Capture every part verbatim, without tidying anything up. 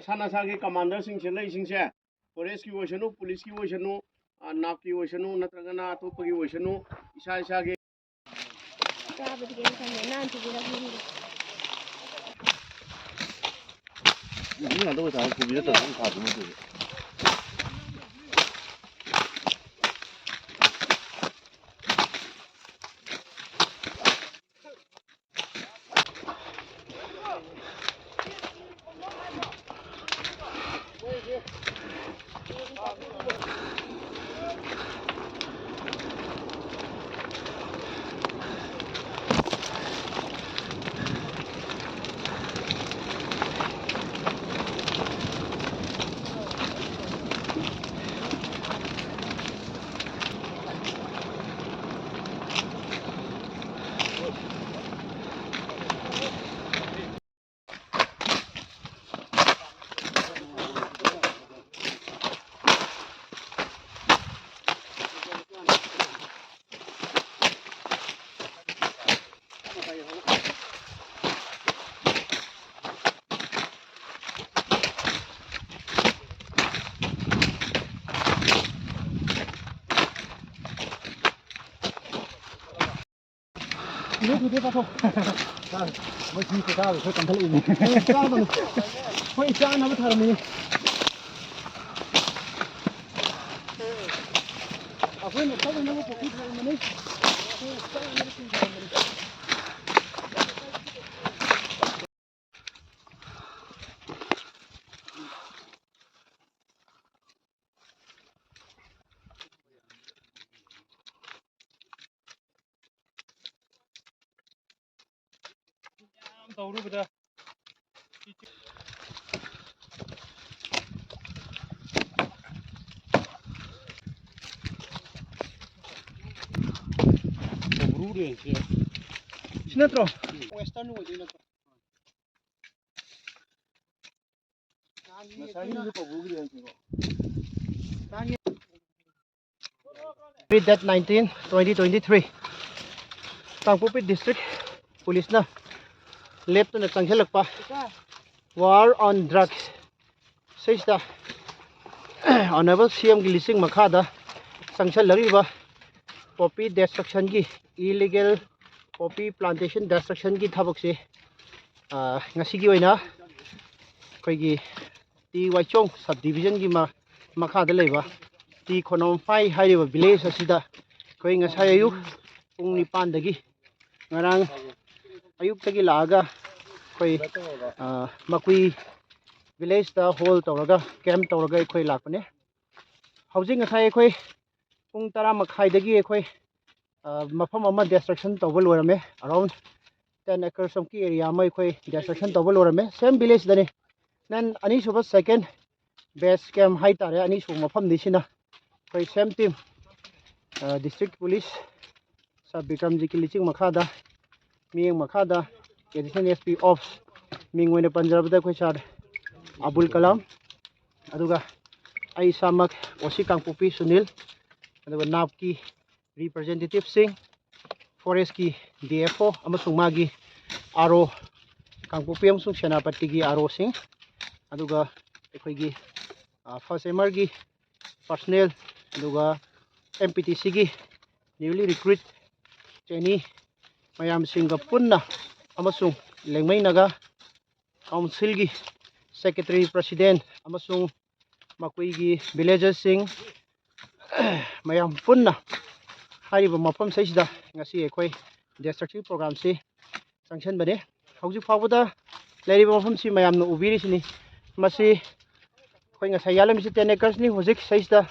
ꯏꯁꯥ ꯏꯁꯥꯒꯤ ꯀꯃꯥꯟꯗꯔꯁꯤꯡ, ꯁꯤꯜꯂꯛꯏꯁꯤꯡꯁꯦ, ꯐꯣꯔꯦꯁꯀꯤ ꯑꯣꯏꯁꯅꯨ, ꯄꯨꯂꯤꯁꯀꯤ ꯑꯣꯏꯁꯅꯨ, ꯑ, ꯅꯥꯞꯀꯤ ꯑꯣꯏꯁꯅꯨ, ꯅꯠꯇ꯭ꯔꯒꯅ ꯑꯇꯣꯞꯄꯒꯤ ꯑꯣꯏꯁꯅꯨ, ꯏꯁꯥ ꯏꯁꯥꯒꯤ ꯆꯥꯕꯗꯤ ꯀꯩꯝ ꯈꯟꯗꯦ, ꯅꯥꯟ ꯄꯤꯕꯤꯔꯛꯅꯤ꯫ ꯃꯤ ꯉꯥꯛꯇ ꯑꯣꯏꯇꯥꯔꯗꯤ ꯀꯣꯕꯤ ꯅꯠꯇ꯭ꯔꯒ ꯑꯗꯨꯝ ꯊꯥꯗꯣꯏꯅꯦ ꯑꯗꯨꯗꯤ꯫ ꯏꯔꯨ ꯊꯨꯗꯦ ꯆꯥꯊꯣꯛ꯫ ꯃꯣꯏ ꯁꯤ ꯆꯥꯕꯗ ꯈꯔ ꯀꯟꯈꯠꯂꯛꯏꯅꯦ꯫ ꯆꯥꯕꯅꯤ꯫ ꯑꯩꯈꯣꯏ ꯆꯥꯅꯕ ꯊꯥꯔꯝꯃꯤꯅꯤ꯫ ꯑꯩꯈꯣꯏꯅ ꯊꯛꯅꯅꯕ ꯄꯨꯈ꯭ꯔꯤ ꯊꯥꯔꯝꯕꯅꯤ꯫ ꯑꯩꯈꯣꯏꯅ ꯆꯥꯅꯕ ꯊꯥꯔꯝꯕꯅꯤ꯫ ꯌꯥꯝ ꯇꯧꯔꯨꯕꯗ ꯇꯧꯔꯨꯔꯦ ꯁꯤ꯫ ꯁꯤ ꯅꯠꯇ꯭ꯔꯣ? ꯋꯦꯁꯇꯔꯟ ꯑꯣꯏꯗꯣꯏ ꯅꯠꯇ꯭ꯔꯣ? ꯉꯁꯥꯏꯒꯤꯗꯨꯁꯨ ꯀꯧꯕ꯭ꯔꯨꯒꯤꯗꯤ ꯍꯥꯏꯁꯤꯀꯣ꯫ Date nineteen, twenty twenty-three, ꯀꯥꯡꯄꯣꯛꯄꯤ district police ꯅ ꯂꯦꯞꯇꯅ ꯆꯪꯁꯤꯜꯂꯛꯄ war on drugs ꯁꯤꯗꯩꯁꯤꯗ Honourable C M ꯒꯤ ꯂꯤꯆꯤꯡ ꯃꯈꯥꯗ ꯆꯪꯁꯤꯜꯂꯛꯂꯤꯕ poppy destruction ꯒꯤ, illegal poppy plantation destruction ꯒꯤ ꯊꯕꯛꯁꯦ, ꯑ, ꯉꯁꯤꯒꯤ ꯑꯣꯏꯅ ꯑꯩꯈꯣꯏꯒꯤ ꯇꯤ ꯋꯥꯏꯆꯣꯡ sub division ꯒꯤ ꯃ-, ꯃꯈꯥꯗ ꯂꯩꯕ ꯇꯤ ꯈꯣꯅꯣꯝꯐꯥꯏ ꯍꯥꯏꯔꯤꯕ village ꯑꯁꯤꯗ ꯑꯩꯈꯣꯏ ꯉꯁꯥꯏ ꯑꯌꯨꯛ ꯄꯨꯡ ꯅꯤꯄꯥꯟꯗꯒꯤ, ꯉꯔꯥꯡ ꯑꯌꯨꯛꯇꯒꯤ ꯂꯥꯛꯑꯒ ꯑꯩꯈꯣꯏ, ꯑ, ꯃꯀꯨꯏ village ꯇ hold ꯇꯧꯔꯒ, camp ꯇꯧꯔꯒ ꯑꯩꯈꯣꯏ ꯂꯥꯛꯄꯅꯦ꯫ ꯍꯧꯖꯤꯛ ꯉꯁꯥꯏ ꯑꯩꯈꯣꯏ ꯄꯨꯡ ꯇꯔꯥ ꯃꯈꯥꯏꯗꯒꯤ ꯑꯩꯈꯣꯏ, ꯑ, ꯃꯐꯝ ꯑꯃ destruction ꯇꯧꯕ ꯂꯣꯏꯔꯝꯃꯦ꯫ Around ten acres ꯃꯨꯛꯀꯤ area ꯑꯃ ꯑꯩꯈꯣꯏ destruction ꯇꯧꯕ ꯂꯣꯏꯔꯝꯃꯦ, same village ꯇꯅꯤ꯫ Then ꯑꯅꯤꯁꯨꯕ, second base camp ꯍꯥꯏꯇꯥꯔꯦ, ꯑꯅꯤꯁꯨꯕ ꯃꯐꯝꯅꯤ ꯁꯤꯅ꯫ ꯑꯩꯈꯣꯏ same team, ꯑ, district police sir ꯕꯤꯀ꯭ꯔꯝꯖꯤꯠꯀꯤ ꯂꯤꯆꯤꯡ ꯃꯈꯥꯗ, ꯃꯤꯠꯌꯦꯡ ꯃꯈꯥꯗ, Additional S P Ops, ꯃꯤꯡ ꯑꯣꯏꯅ ꯄꯟꯖꯔꯕꯗ ꯑꯩꯈꯣꯏ sir ꯑꯕꯨꯜ ꯀꯂꯥꯝ, ꯑꯗꯨꯒ ꯑꯩ ꯏꯁꯥꯃꯛ O C ꯀꯥꯡꯄꯣꯛꯄꯤ ꯁꯨꯅꯤꯜ, ꯑꯗꯨꯒ NAPꯀꯤ representative ꯁꯤꯡ, forest ꯀꯤ D F O ꯑꯃꯁꯨꯡ ꯃꯥꯒꯤ R O, ꯀꯥꯡꯄꯣꯛꯄꯤ ꯑꯃꯁꯨꯡ ꯁꯦꯅꯥꯄꯇꯤꯒꯤ R O ꯁꯤꯡ, ꯑꯗꯨꯒ ꯑꯩꯈꯣꯏꯒꯤ, ꯑ, first M R ꯒꯤ personnel, ꯑꯗꯨꯒ M P T C ꯒꯤ newly recruit trainee ꯃꯌꯥꯝꯁꯤꯡꯒ ꯄꯨꯟꯅ ꯑꯃꯁꯨꯡ ꯂꯦꯡꯃꯩ ꯅꯥꯒꯥ council ꯒꯤ secretary, president ꯑꯃꯁꯨꯡ ꯃꯈꯣꯏꯒꯤ villagers ꯁꯤꯡ ꯃꯌꯥꯝ ꯄꯨꯟꯅ ꯍꯥꯏꯔꯤꯕ ꯃꯐꯝꯁꯤꯗꯩꯁꯤꯗ ꯉꯁꯤ ꯑꯩꯈꯣꯏ destruction program ꯁꯤ ꯆꯪꯁꯤꯟꯕꯅꯤ꯫ ꯍꯧꯖꯤꯛ ꯐꯥꯎꯕꯗ ꯂꯩꯔꯤꯕ ꯃꯐꯝꯁꯤ ꯃꯌꯥꯝꯅ ꯎꯕꯤꯔꯤꯁꯤꯅꯤ꯫ ꯃꯁꯤ ꯑꯩꯈꯣꯏ ꯉꯁꯥꯏ ꯌꯥꯜꯂꯝꯃꯤꯁꯤ ten acres ꯅꯤ꯫ ꯍꯧꯖꯤꯛ ꯁꯤꯗꯩꯁꯤꯗ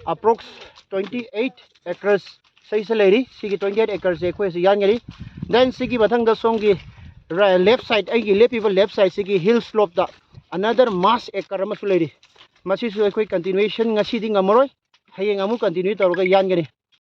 approx twenty eight acres ꯁꯤꯗꯩꯁꯤꯗ ꯂꯩꯔꯤ꯫ ꯁꯤꯒꯤ twenty eight acres ꯁꯦ ꯑꯩꯈꯣꯏ ꯍꯧꯖꯤꯛ ꯌꯥꯟꯒꯅꯤ꯫ Then ꯁꯤꯒꯤ ꯃꯊꯪꯗ ꯁꯣꯝꯒꯤ ꯔ-, left side, ꯑꯩꯒꯤ ꯂꯦꯞꯄꯤꯕ left side ꯁꯤꯒꯤ hill slope ꯇ another mass acre ꯑꯃꯁꯨ ꯂꯩꯔꯤ꯫ ꯃꯁꯤꯁꯨ ꯑꯩꯈꯣꯏ continuation ꯉꯁꯤꯗꯤ ꯉꯝꯃꯔꯣꯏ, ꯍꯌꯦꯡ ꯑꯃꯨꯛ continue ꯇꯧꯔꯒ ꯌꯥꯟꯒꯅꯤ꯫